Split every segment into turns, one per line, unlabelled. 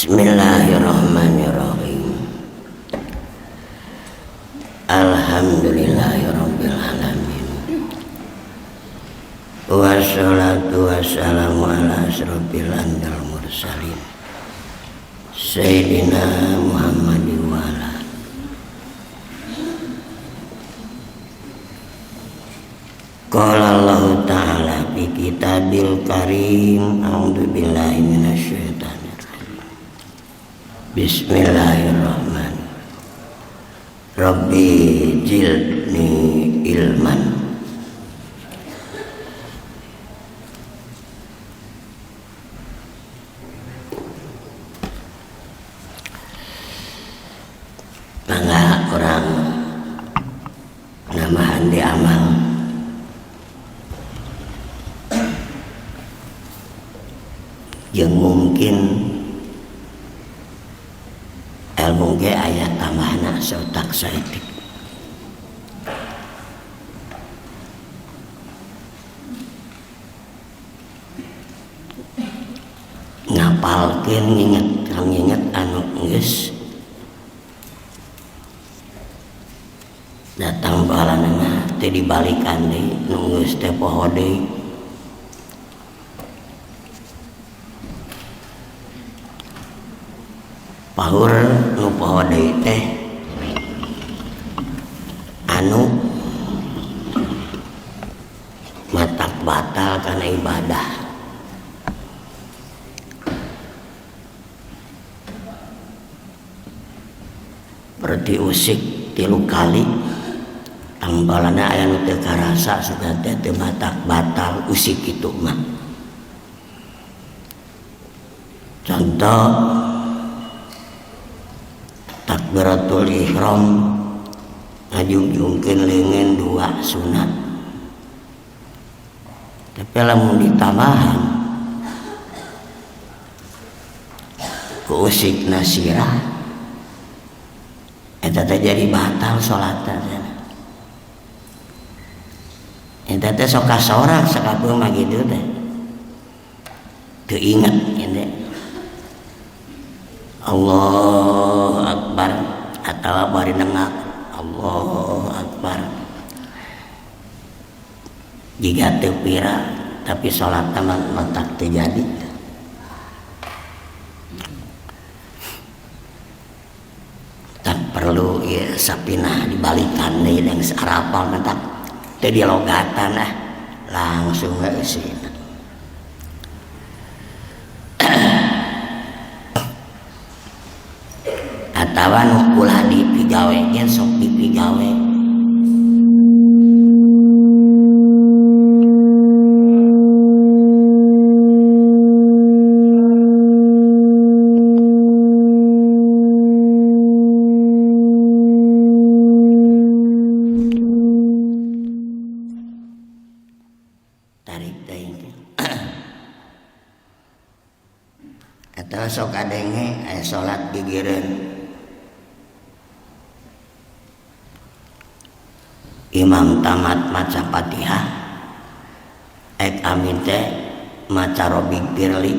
Bismillahirrahmanirrahim. Alhamdulillahirabbil alamin. Wassalatu wassalamu ala asyrofil anbiya'i wal mursalin. Sayyidina Muhammadin wa ala. Qala Allah ta'ala fi kitabil karim, a'udzu billahi minasyaitonir rajim. Bismillahirrahmanirrahim. Rabbi zidni ilman. Mangga orang namahan di amal. Yang mungkin ilmu ge aya tambahna sotak saeutik. Ngapalkeun nginget nginget anu geus datang balanana teh dibalikan deui nu geus teh poho deui. Pahur nu poho deui teh anu matak batal kana ibadah. Berarti usik 3 kali tambalana aya nu teu karasa sudah teh teu matak batal usik kitu mah. Contoh takbiratul ihram ngajungjungkeun leungeun 2 sunat. Tapi lamun ditambahan ku usik nasirah eta teh jadi batal salat teh. Eta teh sok kasorak sakapeung mah kitu teh. Teu inget ente. Allahu akbar atawa bari nengak Allahu akbar. Jiga teu pira tapi salatna mah matak teu jadi. Tak perlu ya sapinah dibalikan deui dan sarapal matak teu dilogatan ah langsung we eusina. Atawa nu ulah dipigawe ge sok dipigawe. Tarik teuing. Atawa sok kadenge aya salat gigireun. Imam tamat maca Fatihah ek amin teh maca Robbik firli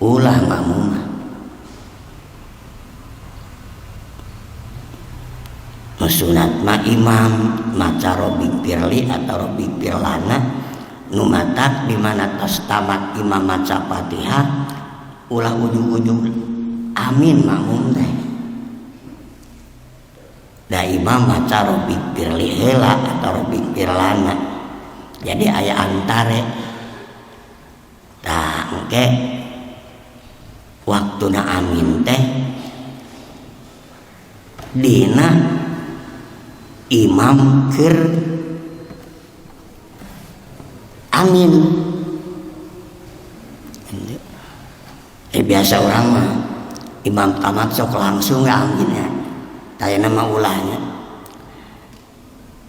ulah makmum. Sunat mah imam maca Robbik firli atau Robbik firlana nu matak di mana tos tamat imam maca Fatihah ulah ujug-ujug amin makmum teh. Da imam maca Robbik firli heula atau Robbik firlana. Jadi aya antare. Tah engke waktuna amin teh dina imam keur amin. Biasa orang mah imam tamat sok langsung amin ya. Tayana mah ulahnya.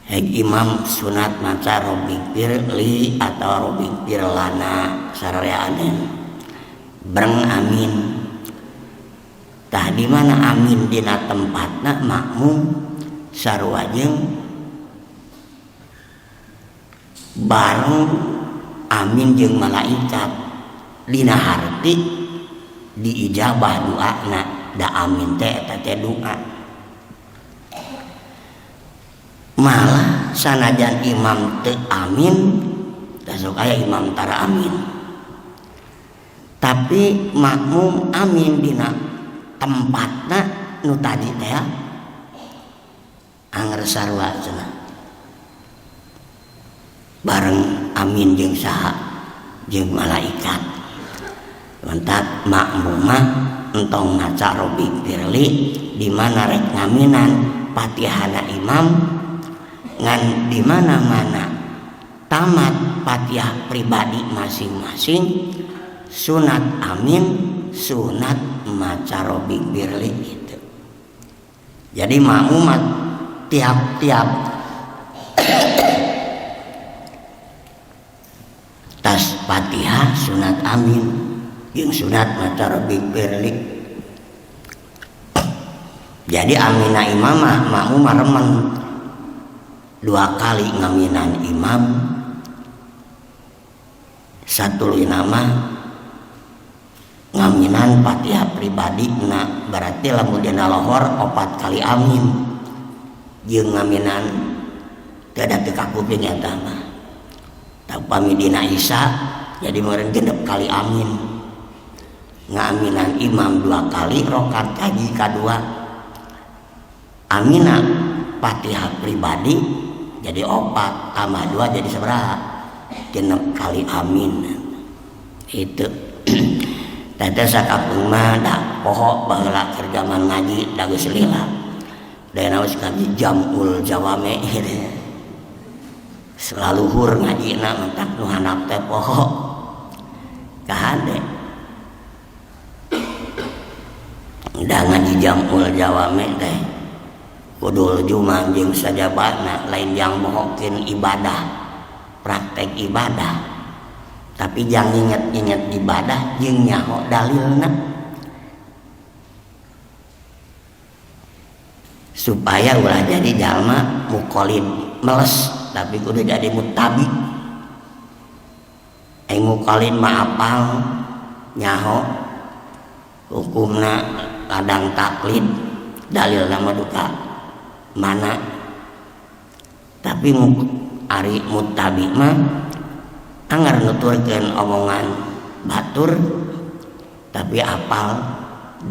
Heg imam sunat maca Robbik firli atau Robbik firlana sarareanen. Breng amin. Tah di mana amin dina tempatna makmum sarua jeung bareng amin jeung malaikat dina harti Diijabah doana da amin teh eta teh doa. Malah sanajan imam teu amin, da sok aya imam tara amin. Tapi makmum amin dina tempatna nu tadi teh anger sarua cenah. Bareng amin jeung saha? Jeung malaikat. Mantap makmum mah entong maca Robbighfirli di mana rek ngaminan Fatihana imam ngan di mana-mana tamat Fatihah pribadi masing-masing sunat amin sunat maca Robbighfirli gitu. Jadi makmum tiap-tiap tas Fatihah sunat amin jeung sunat maca Robbighfirli. Jadi amina imamah makmum remen dua kali ngaminan imam satuluyna mah ngaminan Fatihah pribadi na berarti lamun dina lohor 4 kali amin jeung ngaminan teu da teu kakuping eta mah. Upami dina Isya jadi meureun 6 kali amin ngaminan imam 2 kali rokat kaji kadua amina Fatihah pribadi jadi 4 tambah 2 jadi sabaraha 6 kali amin itu. Teh sakapeung mah da poho baheula keur zaman ngaji da geus lila da naos ngaji jamul jawame gitu. Selaluhur ngajina mentak nu handap teh poho kahade da ngaji jamul jawame teh kudul juman jeung sajabana lain jang mohokeun ibadah praktek ibadah tapi jang inget-inget ibadah jeung nyaho dalilna supaya ulah jadi jalma muqallid meles tapi kudu jadi mutabi. Ai muqallid mah apal nyaho hukumna kadang taklid dalilna mah duka mana tapi ari mutabi mah anggar nuturkeun omongan batur tapi apal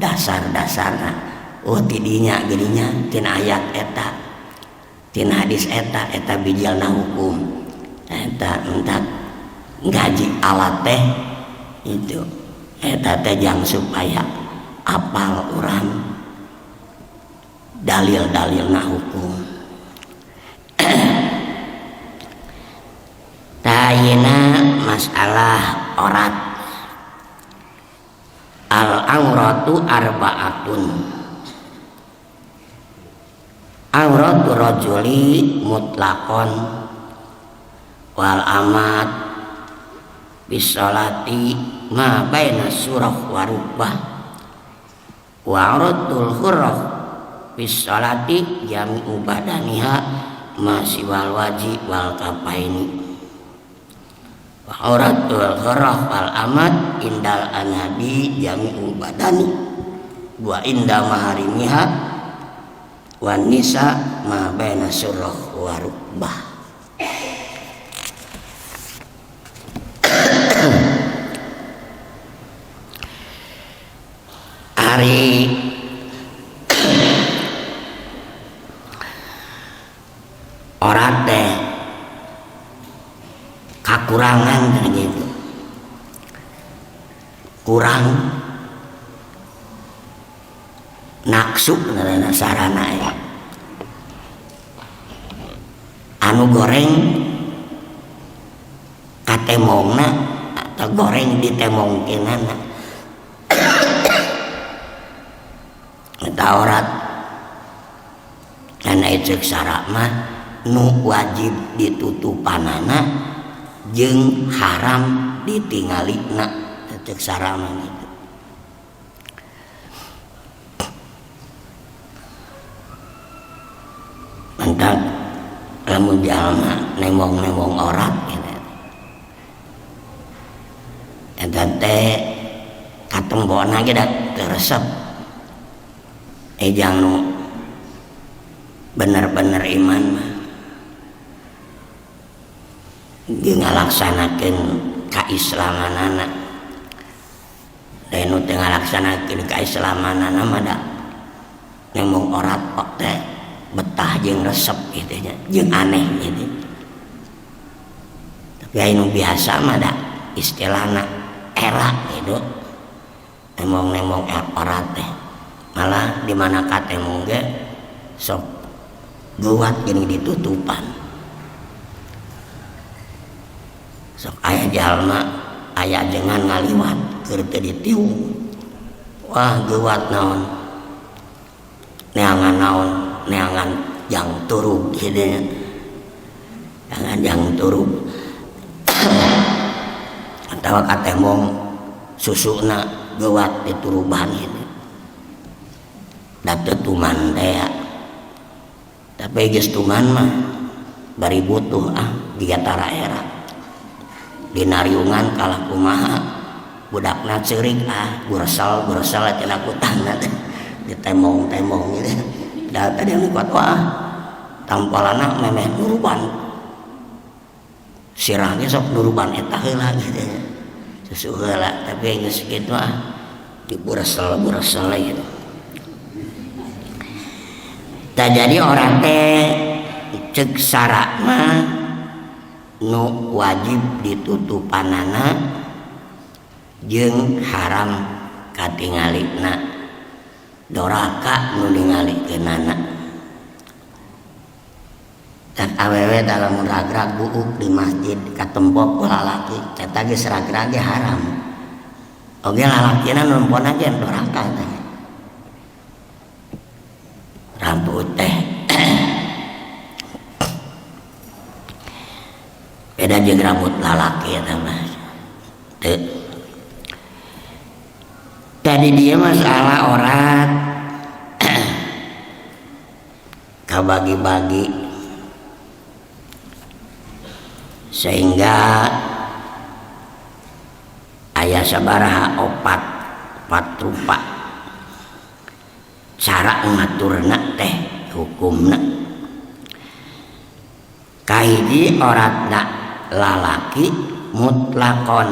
dasar-dasarna. Oh tidinya geudinya tina ayat eta tina hadis eta eta bijalna hukum eta entak ngaji alat teh itu eta teh jang supaya apal urang dalil-dalilna hukum. Tayina masalah aurat. Al auratu arbaatun. Auratu rajuli mutlaqon wal amat bisolati ma baina surah wa rukbah wa auratul hurrah bisolati jami'u badaniha ma siwal wajib wal kafaini wa auratul hurrah wal amat indal anhabi jami'u badani wa inda maharimiha wan nisa ma baina surah wa rukbah. Ari orat teh kakurangan gitu. Kurang naksu ngaranna sarana ya. Anu goreng katemongna atau goreng ditemongkeunana eta aurat kana ceuk sara mah nu wajib ditutupanana jeung haram ditingalina ceuk sara mah gitu. Mantap lamun jalma nemong-nemong aurat gitu. Eta teh katempo Tembona ge da teu resep. Ejang nu bener-bener iman mah jeung ngalaksanakeun kaislamanana. Da nu teu ngalaksanakeun kaislamanana mah da nembong orat teh betah jeung resep kitu nya, jeung aneh gitu. Tapi aya nu biasa mah da istilahna era gitu. Nembong-nembong orat teh. Malah di mana katembong ge sok geuwat geuning ditutupan. Sok aya jalma aya ajengan ngaliwat keur teu ditiung. Wah geuwat naon? Neangan naon? Neangan jang turug kitu nya. Neangan jang turug. Atawa katembong susuna geuwat dituruban kitu. Da teu tuman teh. Tapi geus tuman mah bari butuh ah jiga tara era. Dina riungan kalah kumaha budakna ceurik ah guresel-guresel cenah kutangna teh ditembong-tembong gitu. Da tadi anu kuat wah tampalana memeh nuruban. Sirah ge sok nuruban eta heula gitu. Susu heula tapi geus kitu ah diburesel-buresel gitu. Tah jadi orang teh ceuk sara mah nu wajib ditutupanana jeung haram katingalina doraka nu ningalikeunana. Dan awewe dalam ragrag buuk di masjid katempok ku lalaki eta geus ragrag ge haram. Oge lalakina nu nempona ge doraka teh. Rambut teh beda jeung rambut lalaki eta mah. Teu. Tadi dia masalah orat kabagi-bagi sehingga aya sabaraha opat rupa cara ngaturna teh hukumna. Kahiji oratna lalaki mutlakon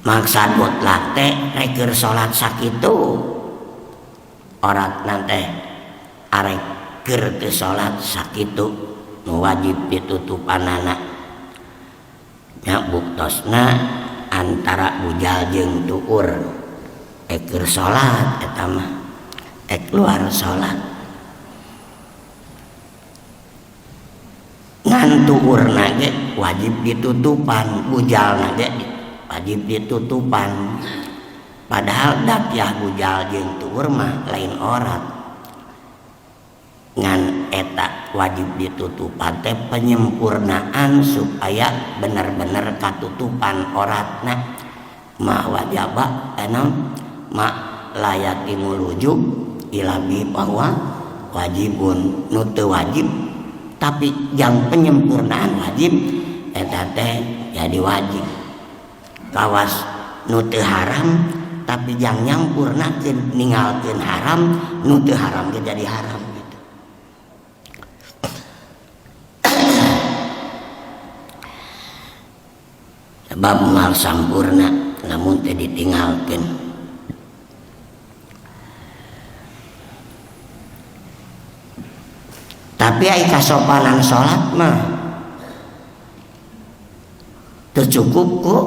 maksad mutlak teh rek keur salat sakitu oratna teh arek keur teu salat sakitu nu wajib ditutupanana. Nya buktosna antara bujal jeung tuur ek keur salat eta mah ek luar salat. Ngan tuurna ge wajib ditutupan, bujalna ge wajib ditutupan. Padahal dakyah bujal jeung tuur mah lain orat. Ngan eta wajib ditutupan teh penyempurnaan supaya bener-bener katutupan oratna. Ma wajaba enam ma layatimul wujub ilabi bahwa wajibun nu teu wajib tapi yang penyempurnaan wajib eta teh jadi wajib. Kawas nu teu haram tapi jang nyampurnakeun ninggalkeun haram nu teu haram ge jadi haram gitu. Sebab moal sampurna lamun teu ditinggalkeun. Tapi ai kasopanan salat mah teu cukup ku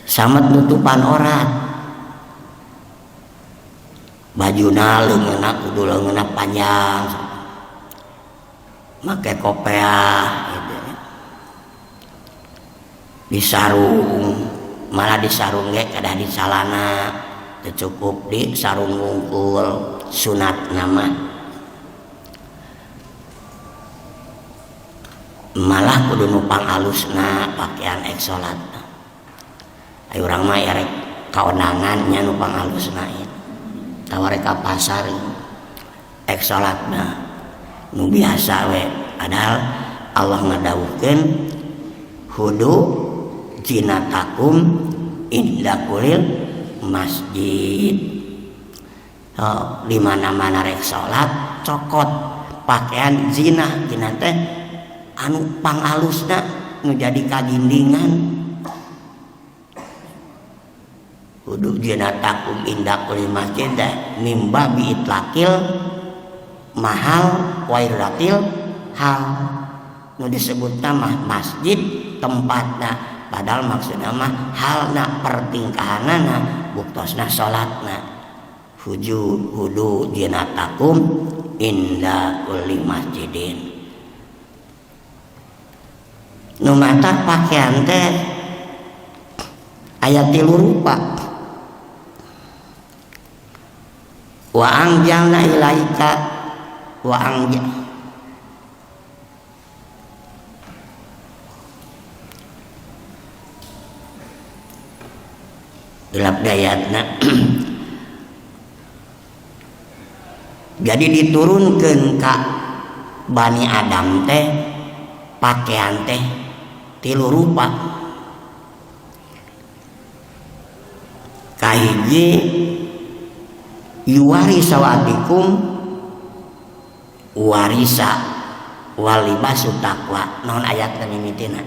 samet nutupan orat. Bajuna leungeunna kudu leungeunna panjang. Make kopeah gitu. Disarung, malah disarung ge kedah di calana, teu cukup di sarung wungkul sunat nama. Malah kudu nupang alusna pakaian ek salat. Ayo urang mah erek kaondangan nya nupang alusna ieu. Tawar ka pasar ek salatna nu biasa we. Padahal Allah ngadawuhkeun Hudu jinatakum inda kulil masjid. Oh, di mana-mana rek salat cokot pakaian zinah, zinah teh anu pangalusna nu jadi kagindingan. Hudu jinatakum inda kulil masjid teh mimba bi itlaqil mahal wairatil hal. Nu disebutna mah masjid tempatna, padahal maksudna mah halna pertingkahanana buktosna salatna. Huju hudu jinatakum inda kulli masjidin. Nu matak pakaian teh aya tilu rupa. Wa angjalna ilaika wa angja gelap dayatna. Jadi diturunkan ka Bani Adam teh pakaian teh tilu rupa. Kahiji yuwari sawatikum warisa walibasu taqwa. Naon ayat mimitina?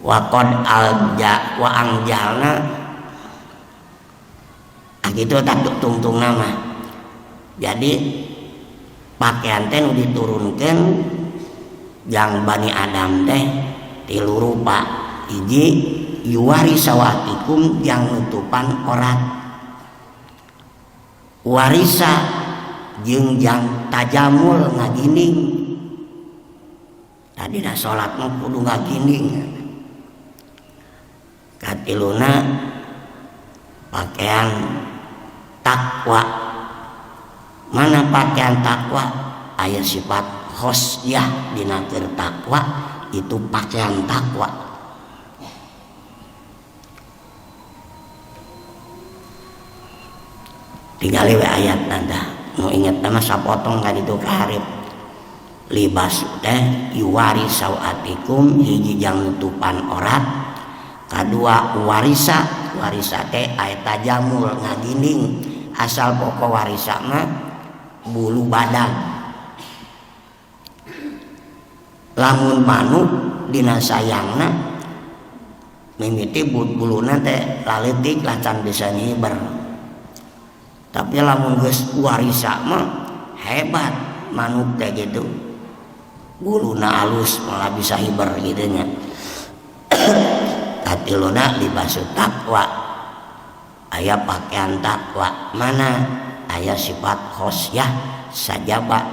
Wa qad alja wa angjalna. Ah gitu tak tungtung nama. Jadi pakaian teh nu diturunkeun jang Bani Adam teh tilu rupa. Hiji yuwari sawatikum yang nutupan orat, warisa jeung jang tajamul ngaginding. Tadina salat mah kudu ngaginding. Katiluna pakaian takwa. Mana pakaian takwa? Aya sifat khosyah dina keur takwa, itu pakaian takwa. Tinggali we ayat nanda nu inget mah sapotong ka ditu ka hareup. Libas teh yuwari sawatikum, hiji jang nutupan orat, kadua warisa, warisa teh aya tajamul ngaginding. Asal pokok warisa mah bulu badan. Lamun manuk dina sayangna mimiti buluna teh laletik lah can bisa nyiber. Tapi lamun geus warisa mah hebat manuk teh gitu, buluna alus malah bisa hiber gitu nya. Katiluna libasu takwa, aya pakaian takwa. Mana aya sifat khosyah sajaba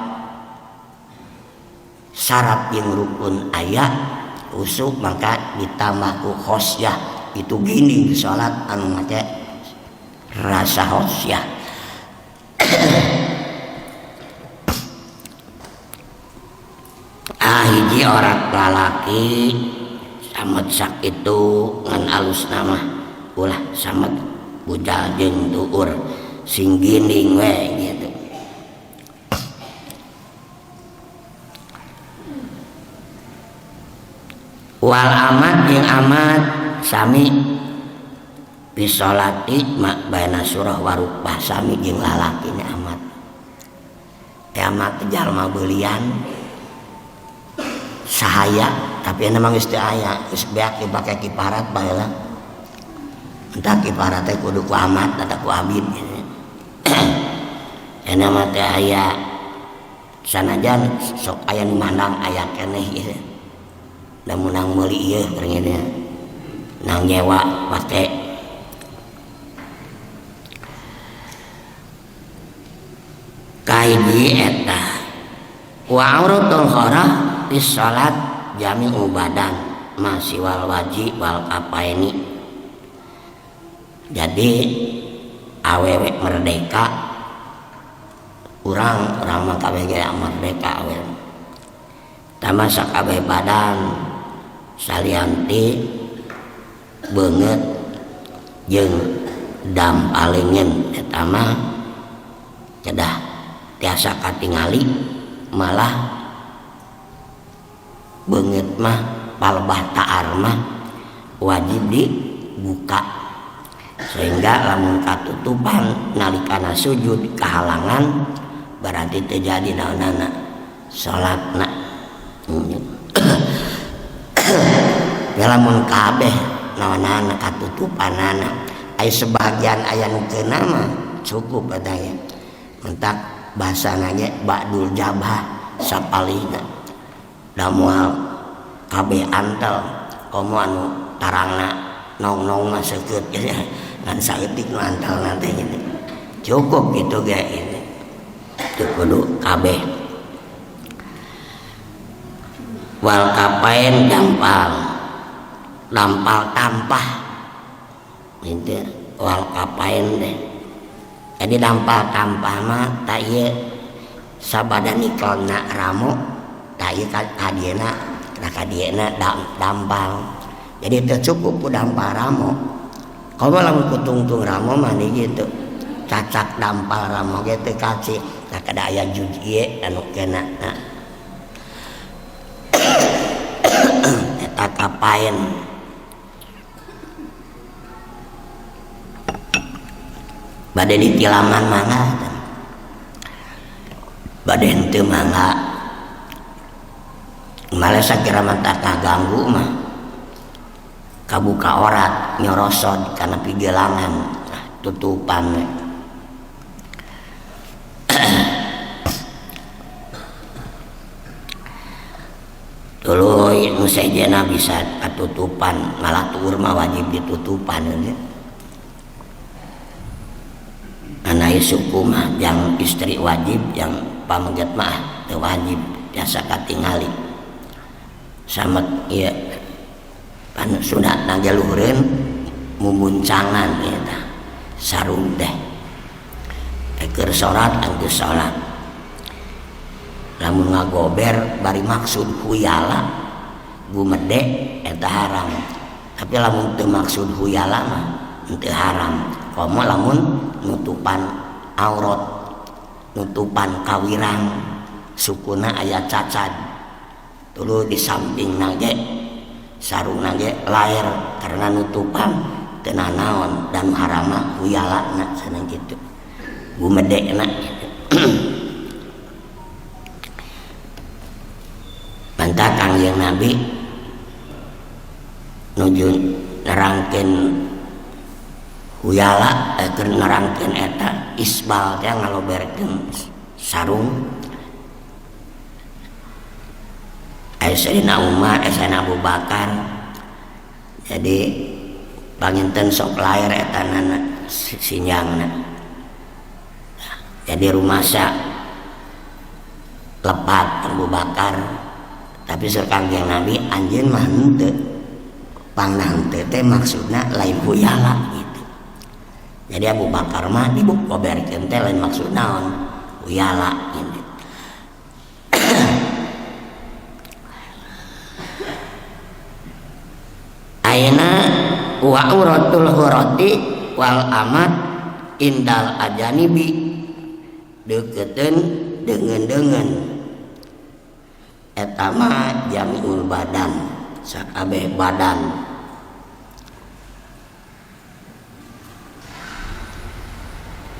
syarat yang rukun aya usuk, maka ditambah ku khosyah. Itu gini salat anu make rasa khosyah. Ah hiji orat lalaki samet sakitu ngan alus nama ulah samet bujal jeung tuur sing ginding we gitu. Wal amat jeung amat sami bisolati mak baina surah warubah sami jeung lalaki nya amat. Teh amat jalma beulian sahaya tapi emang geus teu aya, geus beak dipake kiparat baheula. Entah kiparat teh kudu ku amat atawa ku abid. Ena mah teh aya sanajan sok aya nu mandang aya keneh ieu. Da meunang meuli ieu keur ngene. Nang nyewa pake. Kahiji eta wa auratul kharah fi salat jami'u badan masiwal waji wal kafaini. Jadi awewe merdeka, urang urang mah kabeh ge merdeka awewe. Tama sakabeh badan salianti beungeut jeung dampalengeun eta mah kedah tiasa katingali malah Beungeut mah palebah taar mah wajib dibuka sehingga lamun katutupan nalikana sujud kahalangan berarti teu jadi naonana salatna. Lamun kabeh naonana katutupanana ai sebagian aya nu keuna mah cukup eta ge. Mentak bahasana ge ba'dul jabhah sapalihna da moal kabeh antel komo anu tarangna nong-nong mah seukeut ngan saeutik nu antelna teh gitu. Cukup gitu ge ini. Teu kudu kabeh. Wal kapain dampal. Dampal tampah. Gitu wal kapain teh. Jadi dampal tampah mah ta ieu sabada nikelna ramo ta ieu kadieuna da kadieuna dampal. Jadi teu cukup ku dampal ramo. Komo lamun kutungtung ramo mah ni gitu. Cacak dampal ramo ge teu kaci. Tah kada aya juz ieu anu kena. Nah. Eta kapain. Bade ditilaman mangga. Bade henteu mangga. Malah sakira mah tak kaganggu mah. Kabuka orat nyorosod kana pigelangan tutupan we. Tuluy nu sejena bisa katutupan malah tuur mah wajib ditutupan we. Anai suku mah yang istri wajib yang pameget mah teu wajib biasa katingali. Samet ieu pan sunat nage luhureun mumuncangan eta sarung teh. Keur salat anggeus salat. Lamun ngagober bari maksud huyala gumede eta haram. Tapi lamun teu maksud huyala mah henteu haram. Komo lamun nutupan aurat, nutupan kawirang, sukuna aya cacad. Tuluy di samping nage sarung nage laer karena nutupan teu nanaon dan harama huyalana cenah kitu. Gumedena gitu. Mantap Kangjeng Nabi nuju nerangkeun huyala keur nerangkeun eta isbal teh ngaloberkeun sarung. Sayyidina Umar, Sayyidina Abu Bakar. Jadi panginten sok lair eta nana sinjangna. Jadi rumasa lepat Abu Bakar. Tapi sur Kangjeng Nabi anjeun mah henteu. Pangna henteu teh maksudna lain huyala gitu. Jadi Abu Bakar mah dibukoberkeun teh lain maksud naon? Huyala gitu. Ayeuna wa auratul hurati wal amat indal ajanibi deukeutkeun deungeun-deungeun eta mah jamiul badan sakabeh badan.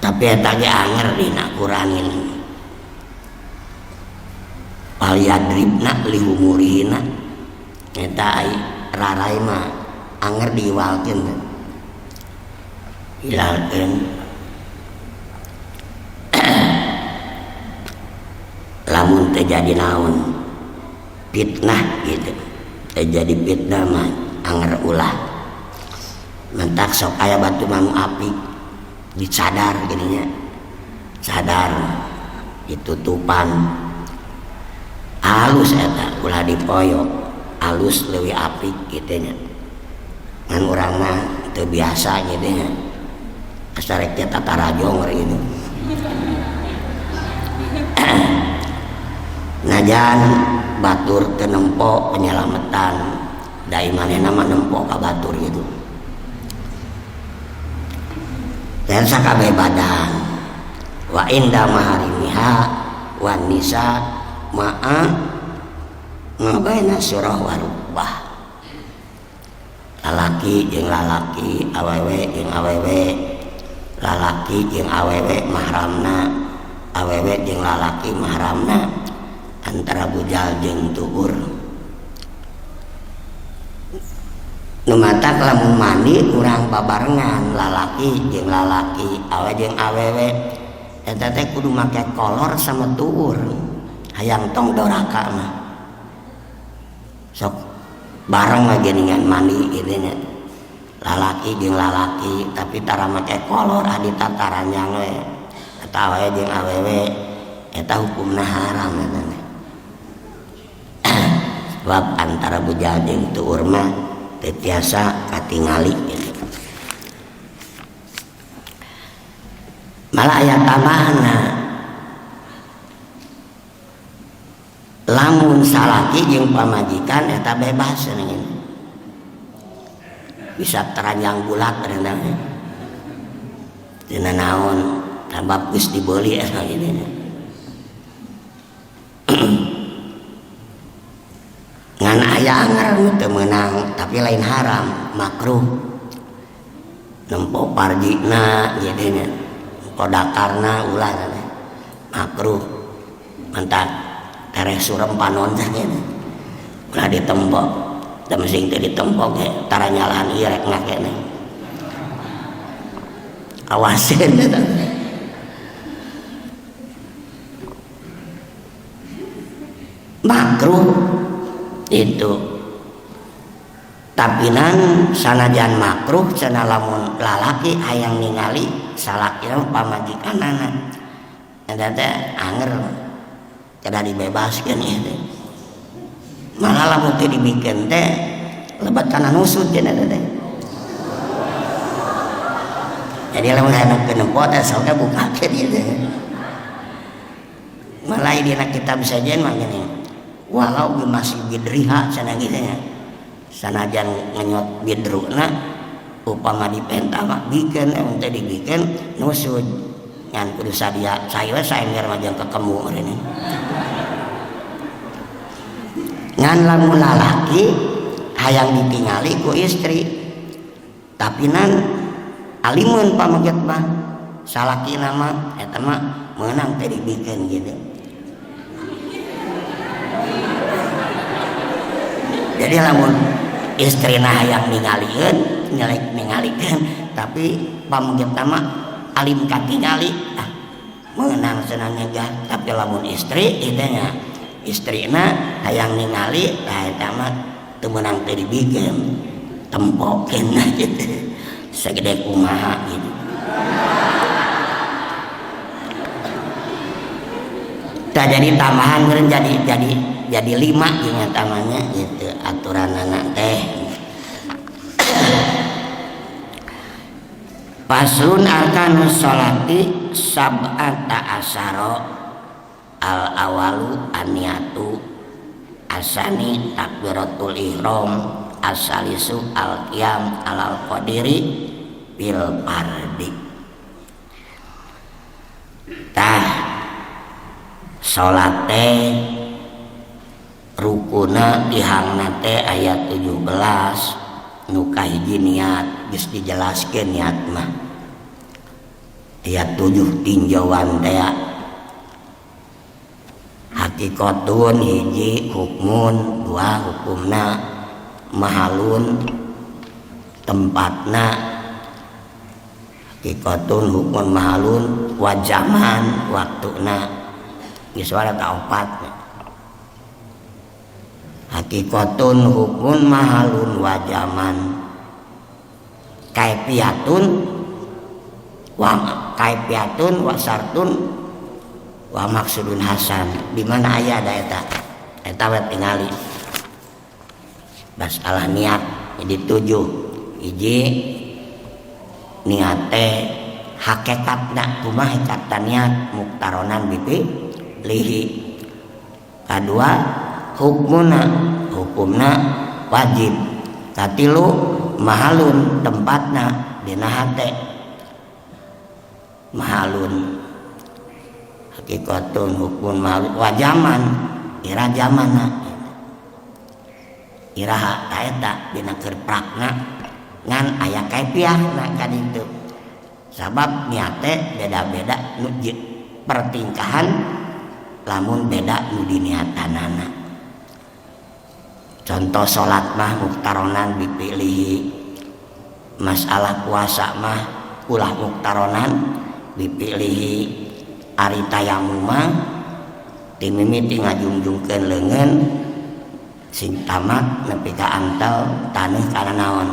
Tapi eta ge anger dina Quran ini fal yadribna lihumurihina eta ai rarai mah anger diwalkeun hilalkeun. Lamun teu jadi naon fitnah gitu, teu jadi fitnah mah anger ulah. Mentak sok aya batu manu api dicadar gininya, cadar ditutupan halus eta ulah dipoyok, halus leuwih apik kitu nya. Ngan urang mah teu biasa kitu nya, asarek teh tatarajong gitu. Najan batur teu nempo penyelamatan, da imanehna mah nempo ka batur gitu. Dan sakabeh badan wa inda maharimiha wan nisa ma'a Ngabaina surah warubah. Lalaki jeung lalaki, awewe jeung awewe, lalaki jeung awewe mahramna, awewe jeung lalaki mahramna, antara bujal jeung tuur. Nu matak lamun mandi urang babarengan lalaki jeung lalaki, awe jeung awewe, eta teh kudu make kolor sama tuur. Hayang tong doraka mah. Sok bareng lagi dengan mandi gitu nya. Lalaki jeung lalaki tapi tara make kolor adi tataranyang we. Eta awewe jeung awewe eta hukumna haram eta teh. Sebab antara bujal jeung tuur mah teu tiasa katingali gitu. Malah aya tambahna. Lamun salaki jeung pamajikan eta bebas cenah. Bisa teranjang bulat cenah. Cenah naon sabab geus dibeuli eta gini. Ngan aya anger nu teu meunang tapi lain haram, makruh. Nempo parjina gitu nya. Nempo dakarna ulah cenah. Makruh. Mantap. Tereh surem panon teh gitu. Ulah ditempok. Da mesti teu ditempok ge tara nyalahan ieu rek ngakena. Awasin eta. Makruh itu. Tapi nan sanajan makruh cenah lamun lalaki hayang ningali salakina pamajikanana. Eta teh anger. Kada dibebaskeun ieu teh. Malah lamun teu dibikeun teh lebat kana nusut cenah teh. Jadi lamun hayang nempo teh sok bukakeun ieu teh. Malah dina kitab sajen mah gini. Walau masih bidriha cenah kitu nya. Sanajan ngenyot bidruna upama dipenta mah bikeun mun teu dibikeun nusut. Ngan kudu sadia sae we saember mah jeung kekemu ini. Ngan lamun lalaki hayang ditingali ku istri tapi nan alimun pameget mah salakina mah eta mah meunang teh dibikeun gitu. Jadi lamun istrina hayang ningalieun nyelek ningalikeun tapi pameget mah alim katingali ah meunang cenah nyegah. Tapi lamun istri ieu teh nya istrina hayang ningali tah eta mah teu meunang teu dibikeun tempokeun gitu sagede kumaha gitu. Tah jadi tambahan meureun jadi 5 jeung eta mah nya gitu aturanana teh. Faslun arkanus sholati sab'ata asyara al awalu aniyatu asani takbiratul ihram asalisu al qiyam alal qadiri bil fardi. Tah salat teh rukuna dihangna teh ayat 17 nu kahiji niat geus dijelaskeun niat mah. Ayat 7 tinjauan teh hakikatun hiji hukmun dua hukumna mahalun tempatna hakikatun hukmun mahalun wajaman waktuna geus wara ta opat. Hakikatun hukmun mahalun wajaman kaifiatun wa kaifiatun wa sartun wa maksudun hasan. Di mana aya da eta? Eta we tingali. Masalah niat jadi 7. Hiji niat teh hakikatna kumaha kata niat muktaronan bipi lihi. Kadua hukumna hukumna wajib. Katilu mahalun tempatna dina hate. Mahalun hakikatun hukum mahalun wajaman ira jamana. Iraha ta eta dina keur prakna ngan aya kaifiahna ka ditu. Sabab niate beda-beda nu pertingkahan lamun beda nu diniatanana. Contoh salat mah muktaronan dipilih, masalah puasa mah ulah muktaronan dipilih, ari tayamum mah ti mimiti ngajungjungkeun leungeun sing tamat nepi ka antel taneuh kana naon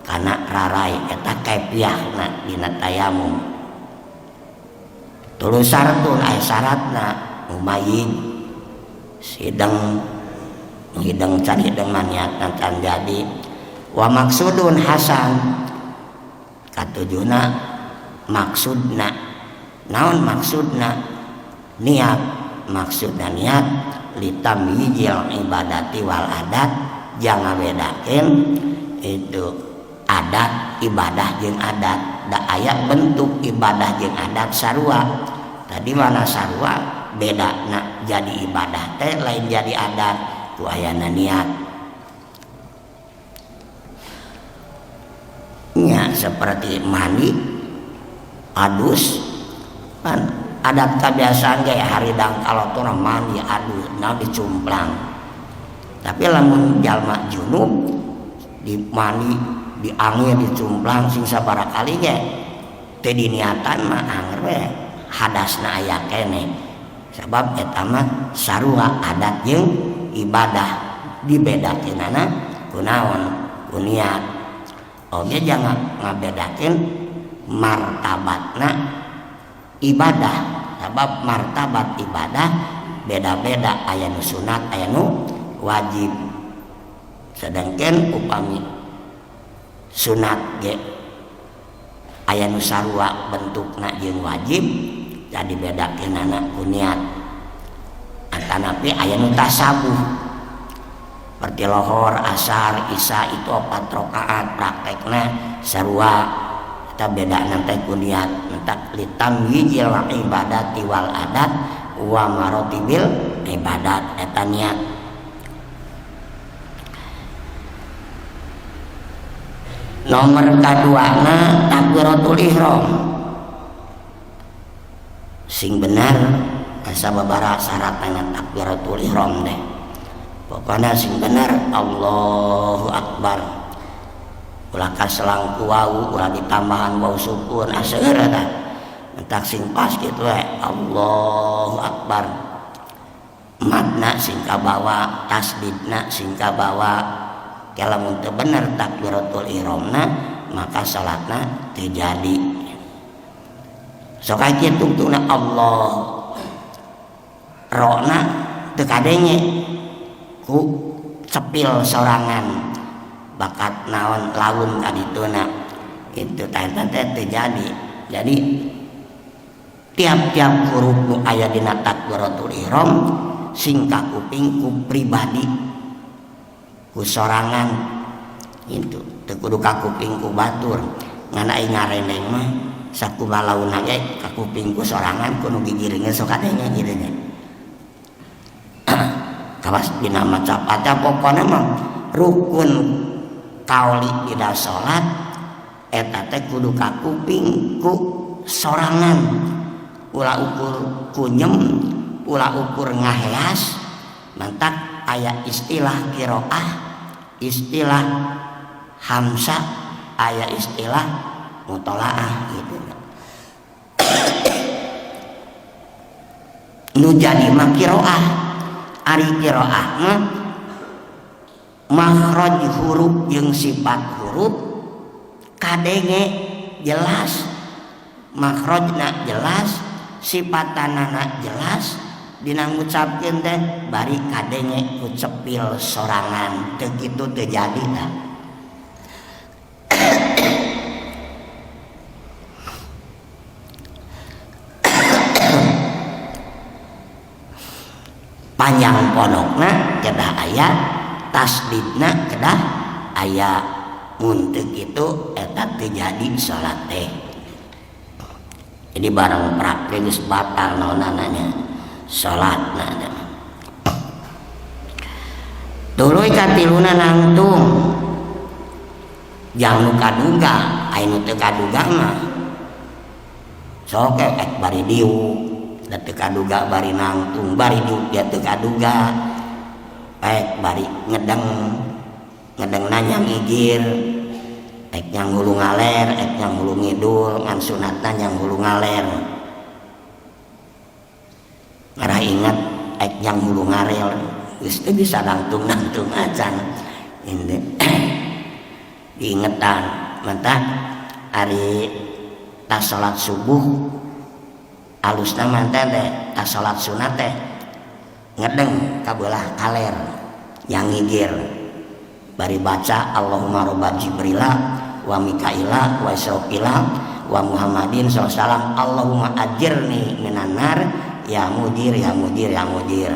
kana rarai eta kaifiahna dina tayamum. Tuluy saratun aya syaratna mumayyiz sideng hideng can hideng mah niatna can jadi wa maksudun hasan katujuhna maksudna naon maksudna niat maksudna niat litamyizil ibadati wal adat jangan bedakeun itu adat ibadah jeung adat da aya bentuk ibadah jeung adat sarua tadi mana sarua bedana jadi ibadah teh lain jadi adat ku ayana niat nya seperti mandi adus kan adat kebiasaan ge haridang kalau tuh mandi adus nah dicumplang tapi lamun jalma junub di mandi diangir dicumplang sing sabaraha kali ge teu diniatan mah anger we hadasna aya keneh sabab eta mah sarua adat jeung ibadah dibedakeunana kunaon ku niat. Oge jangan ngabedakeun martabatna ibadah sabab martabat ibadah beda-beda aya nu sunat aya nu wajib. Sedangkan upami sunat ge aya nu sarua bentukna jeung wajib jadi bedakeunana ku niat. Atanapi aya nu tasabuh seperti lohor, asar, isya itu 4 rakaat praktekna sarua eta bedana teh ku niat. Mentak litamyizil ibadati wal adat wa maratibil ibadat eta niat. Nomor kaduana takbiratul ihram sing bener asa babaraha syaratna takbiratul ihram deh. Pokona sing bener Allahu akbar ulah kaselang ku wau ulah ditambahan wau sukun aseur eta entak sing pas kitu we Allahu akbar matna sing kabawa tasdidna sing kabawa. Lamun teu bener takbiratul ihramna maka salatna teu jadi. Sok aya tungtungna Allah rona teu kadenge ku cepil sorangan bakat naon laun kadituna itu teh teh teu jadi. Jadi tiap-tiap huruf nu aya dina takbiratul ihram sing kakuping ku pribadi ku sorangan itu teu kudu kakuping ku batur ngan ai ngareneng mah sakumaha launna ge kakuping ku sorangan ku nu gigireungeun sok kadenge kitu nya. Kawas dina maca Fatihah pokona mah rukun kaoli dina salat eta teh kudu kakuping ku sorangan ulah ukur kunyem ulah ukur ngaheas mantak aya istilah qiraah istilah hamsa aya istilah mutolaah gitu. Nu jadi mah qiraah ari qiraah mah makhraj huruf jeung sifat huruf kadenge jelas makhrajna jelas sifatanana jelas dina ngucapkeun teh bari kadenge ku cepil sorangan teu kitu teu jadi tah. Panjang pondokna kedah aya tasdidna kedah aya mun teu kitu eta teu jadi salat teh. Jadi barang praktek geus batal naonananya salatna. Tuluy katiluna nangtung jang nu kaduga, aya nu teu kaduga mah sok ek bari diuk da teu kaduga, bari nangtung bari diuk dia teu kaduga, ek bari ngedeng ngedengna nyang ngigir, ek nyang hulu ngaler, ek nyang hulu ngidul, ngan sunatna nyang hulu ngaler. Ngarah ingat ek nyang hulu ngarel geus teu bisa nangtung-nangtung acan. Ini diingetan mantap ari tas salat subuh alusna mah teh tas salat sunat teh ngedeng ka beulah kaler yang ngigir bari baca Allahumma robba Jibrila wa Mikaila wa Israfila wa Muhammadin sallallahu alaihi wasallam Allahumma ajirni minan nar ya mujir ya mujir ya mujir.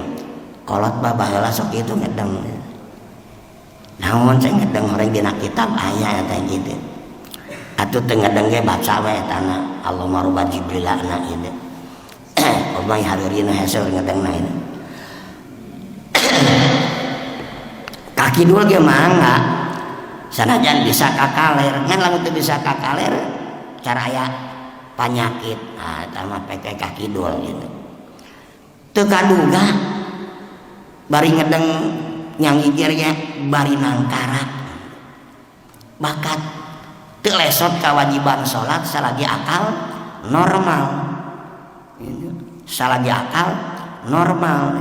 Kolot bah baheula sok kitu ngedeng. Naon cek ngedeng horeng dina kitab aya eta kitu. Atuh teu ngedeng ge baca we etana Allahumma robba Jibrila na ieu. Omai hareurina hese ngedengna ieu. Kaki dua ge mangga sanajan bisa kakaler, ngan lamun teu bisa kakaler cara aya panyakit. Nah eta mah pek kaki dua gitu. Teu kaduga bari ngedeng nyang ngigir nya bari nangkara bakat teu lesot kewajiban salat salagi akal normal. Salagi akal normal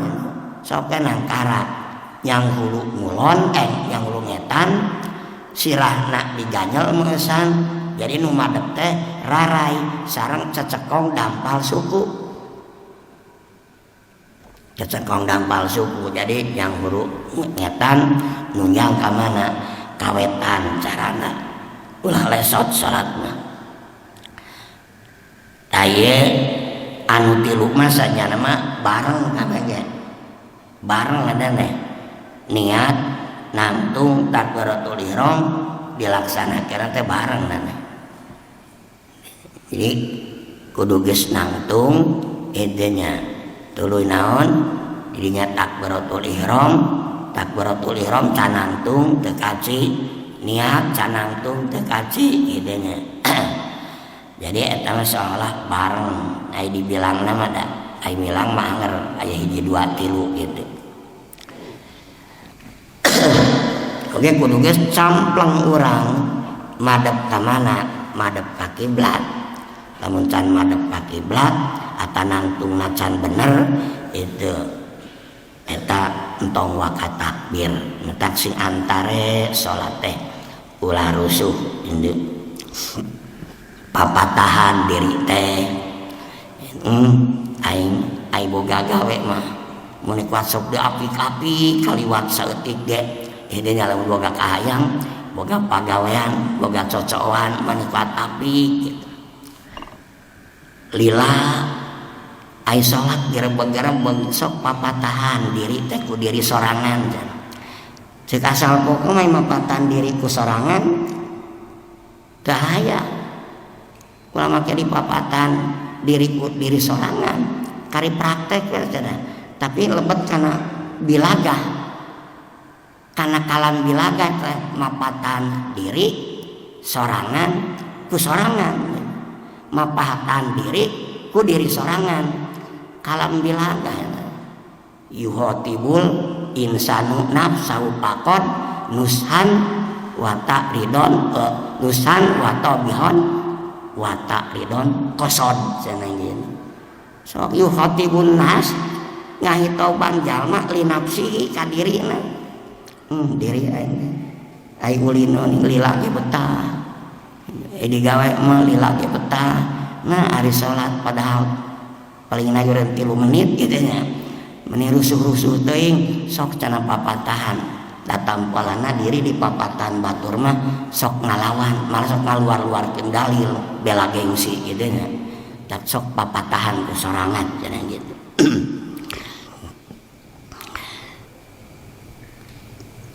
sok nangkara yang hulu ngulon yang hulu ngetan sirahna diganyel meusan jadi nu madep teh rarai sareng cecekong dampal suku. Cecekong dampal suku jadi yang hulu ngetan nunjang ka mana kawetan carana ulah lesot salatna. Taye anu tilu mah sanyana mah bareng kabeh ge bareng ladane niat nangtung takbiratul ihram dilaksanakeun teh bareng nane. Jadi kudu geus nangtung edenya tuluy naon didinya takbiratul ihram canangtung teu kaci niat canangtung teu kaci idenya. Jadi eta mah seolah bareng ai dibilangna mah da ai milang mah anger aya hiji dua tilu gitu. Oke kudu geus campleng urang madep ka mana madep ka kiblat. Lamun can madep ka kiblat atawa nangtungna can bener itu eta entong waka takbir ngetak sing antare salat teh ulah rusuh induk papatahan diri teh. Aing ai boga gawe mah mun kuat sok diapik-apik kaliwat saeutik ge hideu nya lamun boga kahayang boga pagawean boga cocoan mani kuat apik gitu. Lila ai salat gerebeg-gerebeg sok papatahan diri teh ku diri sorangan. Cek asal pokok mah mapatahan diri ku sorangan teu aya. Ulah make dipapatahan diri ku diri sorangan kari praktek we cenah. Tapi lebet kana bilaga. Kana kalam bilaga teh mapatahan diri sorangan ku sorangan. Mapatahan diri ku diri sorangan. Kalam bilaga yuhotibul insanu nafsahu faqad nushan wa ta'ridon nushan wa tabihon wa ta'ridon qasad cenah gitu. Sok yuhotibun nas ngahitoban jalma li nafsihi ka dirina. Diri aing ai ulino lila ge betah digawe mah lila ge betah. Nah ari salat padahal paling najureun 3 menit gitu nya meni rusuh-rusuh teuing sok cenah papatahan datampalana diri di papatahan batur mah sok ngalawan malah sok ngaluar-luarkeun dalil bela gengsi gitu nya tak sok papatahan ku sorangan cenah gitu.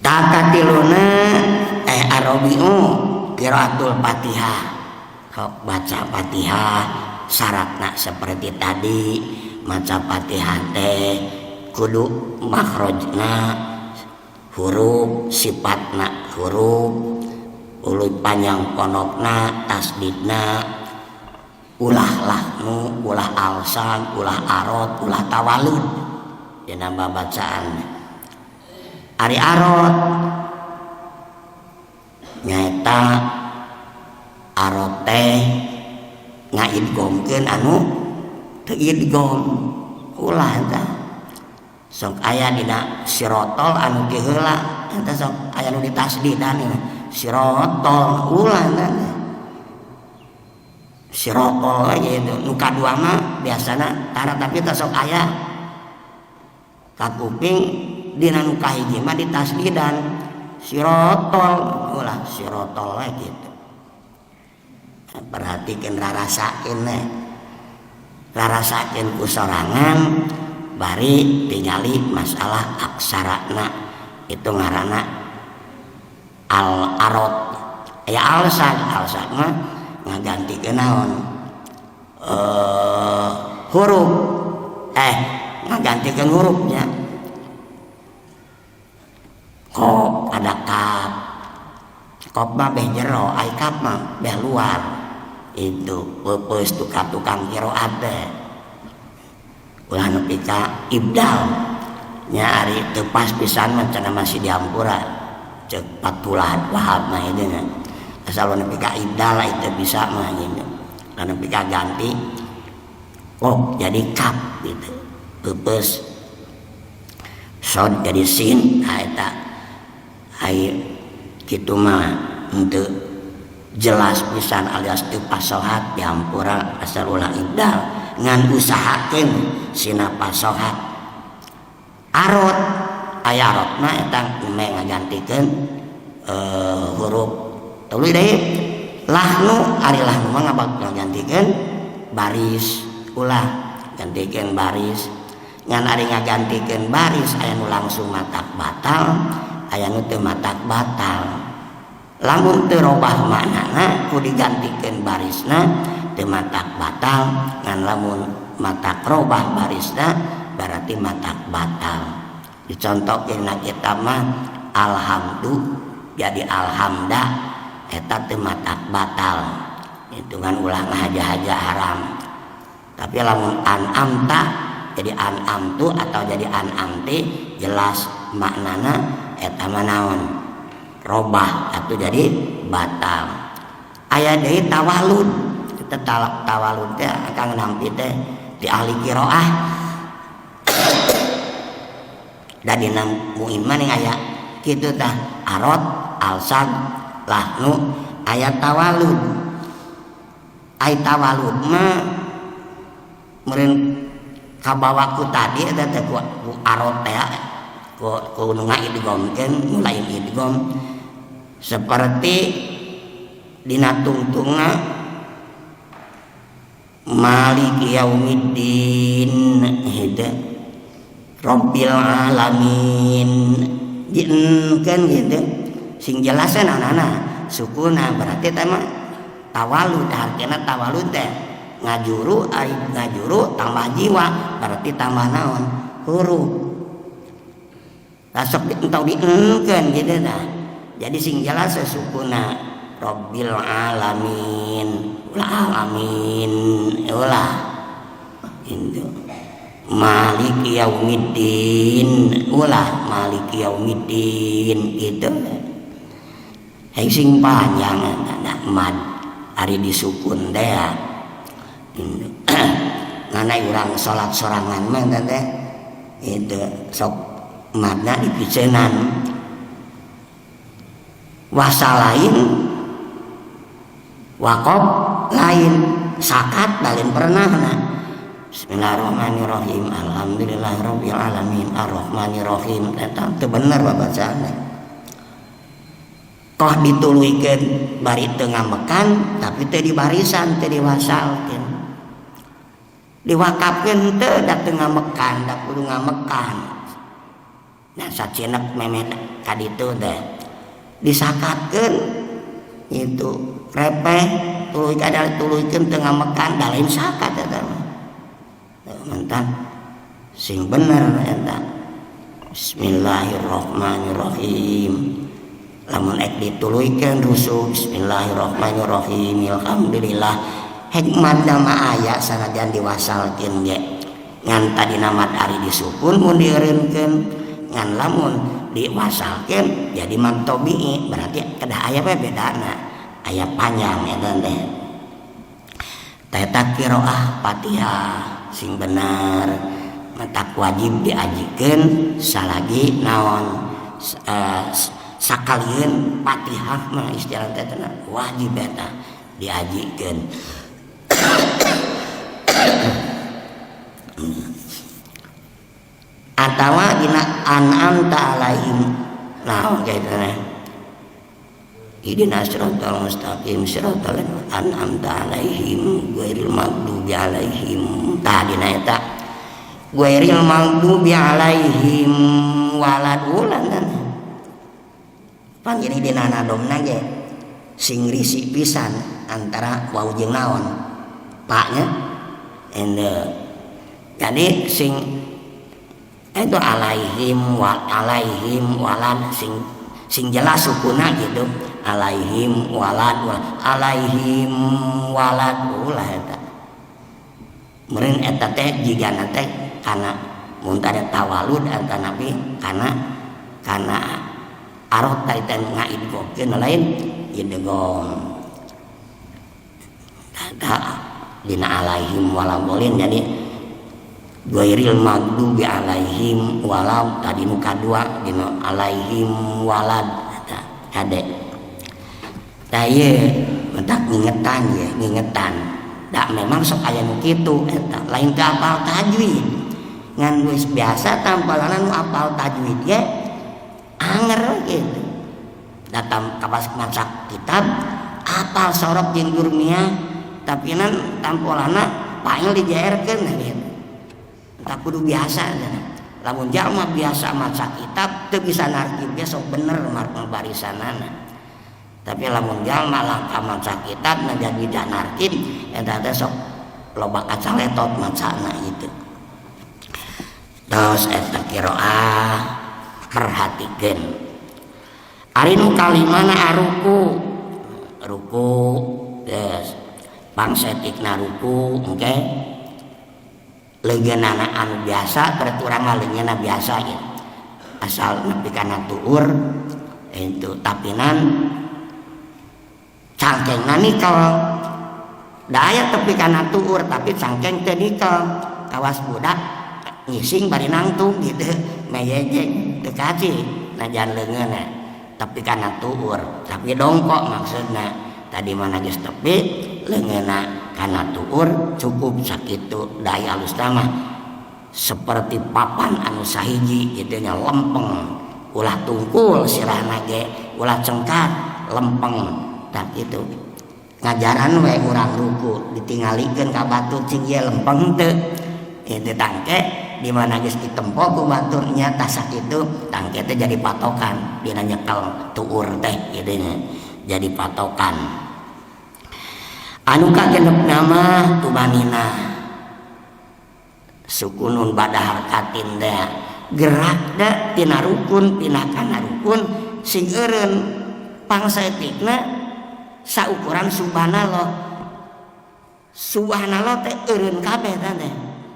Takatiluna arabiu qiraatul Fatihah sok baca Fatihah syaratna seperti tadi maca Fatihah teh kudu makhrajna Huruf sifatna huruf uluy panjang pondokna tasdidna ulah lahnu ulah alsan ulah arot ulah tawalud dina babacaan. Ari arot nyaeta arot teh ngaidgomkeun anu teu idgom ulah eta sok aya dina sirotol anu ti heula eta sok aya nu ditasdidan sirotol ulah eta sirotol gitu. Nu kadua mah biasana tara tapi teh sok aya kakuping dina nu kahiji mah ditasdidan sirotol ulah sirotol we gitu. Perhatikan rarasakeun we rarasakeun ku sorangan bari tingali masalah aksarana itu ngaranna al arot aya alsan alsan mah ngagantikeun naon huruf ngagantikeun hurufnya kok ada kap kop mah beh jero ai kap mah beh luar itu peupeus tukang qiraat teh ulah nepi ka ibdal nya ari teu pas pisan mah cenah masih diampura ceuk Fatullah Wahab mah ieu nya asal nepi ka ibdal itu bisa mah gitu nepi ka ganti kok jadi kap gitu peupeus sod jadi sin nah eta ai kitu mah henteu jelas pisan alias teu pasohat diampura asal ulah ibdal ngan usahakeun sina pasohat. Arot aya arot mah eta kume ngagantikeun huruf tuluy deui lahnu ari lahnu mah ngagantikeun baris ulah gantikeun baris ngan ari ngagantikeun baris aya nu langsung matak batal aya nu teu matak batal lamun teu robah maknana ku digantikeun barisna teu matak batal ngan lamun matak robah barisna berarti matak batal. Dicontohkeun na kitab mah alhamdu jadi alhamda eta teu matak batal hitungan ulah ngahaja-haja haram. Tapi lamun an'amta jadi an'amtu atau jadi an'amti jelas maknana eta mah naon robah atau jadi batal. Aya deui tawalud eta tawalud teh akang nampi teh di ahli qiraah da dina muin mah aya kitu tah arot alsag lahnu aya tawalud. Ai tawalud mah meureun kabawa ku tadi eta teh ku arot teh ku nu ngaidgomkeun nu lain idgom seperti dina tungtungna Maliki yaumiddin hideu Rabbil alamin dienkeun gitu sing jelasna naonana sukuna berarti teh mah tawalud artinya tawalud teh ngajuru ari ngajuru tambah jiwa berarti tambah naon huruf lasok entau dienkeun gitu nah jadi sing jelas sukuna Rabbil alamin ulah alamin ulah itu Maliki yaumiddin ulah maliki yaumiddin gitu hei sing panjang nah mad ari disukun teh ngana urang salat sorangan mah teh itu sok madna dipiceunan wasa lain wakob lain sakat lain pernah nah. Bismillahirrahmanirrahim alhamdulillahirabbil alamin arrahmanirrahim eta teu bener babacaanna koh dituluykeun bari teu ngambekan tapi teu di barisan teu diwasalkeun diwakafkeun teu da teu ngambekan da kudu ngambekan nah sacinek memed ka ditu teh disakatkeun itu repeh tuluy kada tuluykeun teu ngambekan da lain sakat eta mah mantan sing bener eta Bismillahirrahmanirrahim. Lamun ek dituluykeun rusuh bismillahirrahmanirrahim alhamdulillah. Hikmat nama aya sanajan diwasalkeun ge. Ngan tadina mad ari disukun mun dieureunkeun, ngan lamun diwasalkeun jadi mad tabii, berarti kedah aya we bedana, aya panjang eta teh. Eta qiraah Fatihah sing bener, matak wajib diajikeun salagi naon sakalieun Fatihah mah istilah teh wajib eta diajikeun. Atawa dina an'amta alaihim naon kaitana ihdinas siratal mustaqim siratal an'amta alaihim ghairil maghdubi alaihim. Tah dina eta ghairil maghdubi alaihim waladulan. Pan jadi dina nadomna ge sing risi pisan antara wau jeung naon paknya ende. Jadi sing itu alaihim wa alaihim walad sing sing jelas sukuna gitu alaihim walad alaihim walad ulah eta meureun eta teh jigana teh kana mun tade tawalud eta nabi kana kana arot taitan ngaidgokeun lain idgham tah dina alaihim waladolin. Jadi ghairil maghdubi alaihim walad tadi nu kadua dina alaihim walad eta kade. Tah ieu mentak ngingetan ye ngingetan da memang sok aya nu kitu eta lain teu apal tajwid ngan geus biasa tampalana nu apal tajwid ge anger gitu. Datang ka pas maca kitab apal sorok jeung jurmiyah tapi nan tampolana paing dijaerkeun gitu. Tak kudu biasa lamun jalma biasa maca kitab teu bisa narkib ge sok bener marang barisanana. Tapi lamun jalma langka maca kitab na jadi da narkib eta teh sok loba kacaletot macana gitu. Terus eta qiraah perhatikeun. Ari nu kalimana aruku ruku geus pangsetikna ruku engke leungeunana anu biasa berarti urang mah leungeunna biasa gitu. Asal nepi kana tuur itu tapinan cangkengna nikel. Da aya tepi kana tuur tapi cangkeng teu nikel. Kawas budak ngising bari nangtung gitu meyejeng teu kaci najan leungeunna tepi kana tuur tapi dongkok maksudna. Tadi mana geus tepi leungeunna kana tuur cukup sakitu daya alus mah seperti papan anu sahiji kitu nya lempeng ulah tungkul sirahna ge ulah cengkat lempeng tah kitu ngajaran we urang ruku ditingalikeun ka batur cing ieu lempeng teu itu tangke di mana geus ditempo ku batur nya tah sakitu tangke teh jadi patokan dina nyekel tuur teh kitu nya jadi patokan. Anu kagenep nama tumanina sukunun bada harkatin teh gerak da tina rukun pindah kana rukun sing eureun pangsaeutikna saukuran subhanallah. Subhanallah teh eureun kabeh teh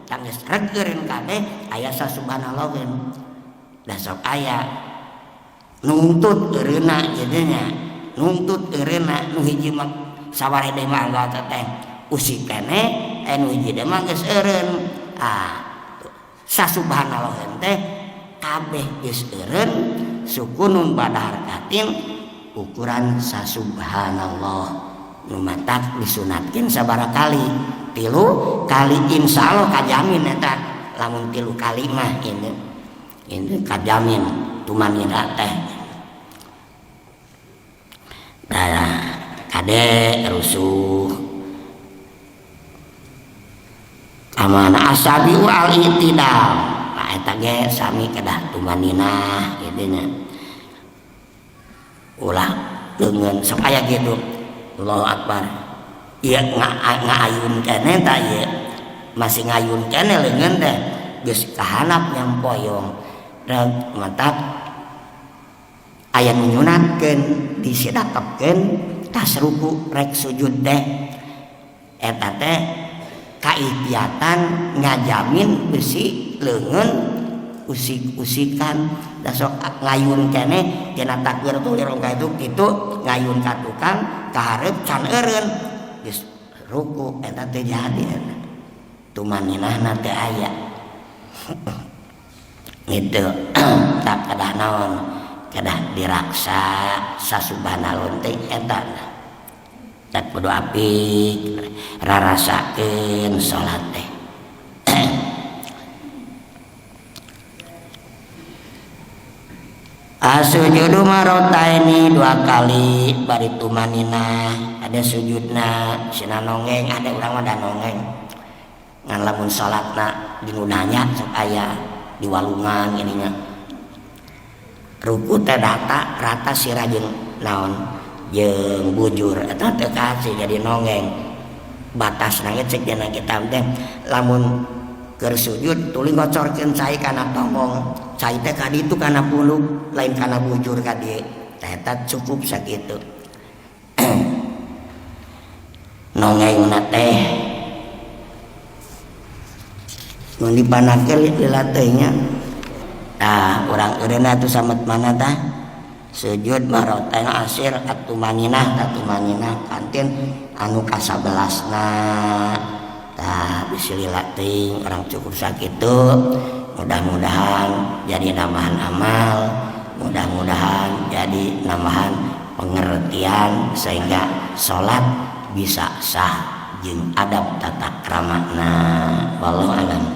tanggeus rek eureun kabeh aya sa subhanallah geun da sok aya nungtut eureunna kitu nya nungtut eureunna nu hiji mah sawareh mah anggota teh usik keneh anu hiji deui mah geus eureun. Ah sasubhanallah teh kabeh geus eureun sukunun bada harkatin ukuran sasubhanallah nu matak disunatkeun sabaraha kali 3 kali insyaallah kajamin eta lamun 3 kali mah ini kajamin tumanina teh. Nah kade rusuh amana asabiu al itidal nah eta ge sami kedah tumaninah kitu nya ulah leungeun sok aya kitu Allahu akbar ieu ngaayun keneh tah ieu masih ngayun keneh leungeun teh geus kahanap nyampoyong Rek matak aya nu nyunatkeun disidakepkeun tas ruku rek sujud teh eta teh kaihtiatan ngajamin besi leungeun usik-usikan da sok ngayun keneh tina takbir tuh lirong ka itu kitu ngayun ka tukang ka hareup can eureun geus ruku eta teh jadi eta tumaninahna teh aya gitu. Tak kedah naon kedah diraksa sasubahna lonte eta tak kudu apik rarasakeun salat teh. Asujudu marotaini dua kali bari tumanina ada sujudna sina nonggeng ada urang mah da nonggeng ngan lamun salatna dinu nanya sok aya di walungan ininya ruku teh data rata sirah jeung naon jeung bujur eta teu kasih jadi nonggeng batasna ge cek dina kitab teh lamun keur sujud tuluy ngocorkeun cai kana tonggong cai teh ka ditu kana puluk lain kana bujur ka dieu teh eta cukup sakitu. Nonggengna teh mun dipanakeun lila teh nya tah urang eureunna tuh samet mana tah sujud marotain asir atumaninah tatumaninah kantin anu ka-11na tah bisi lila teuing urang cukup sakitu. Mudah-mudahan jadi nambahan amal, mudah-mudahan jadi nambahan pengertian sehingga salat bisa sah jeung adab tata kramana. Wallahu a'lam.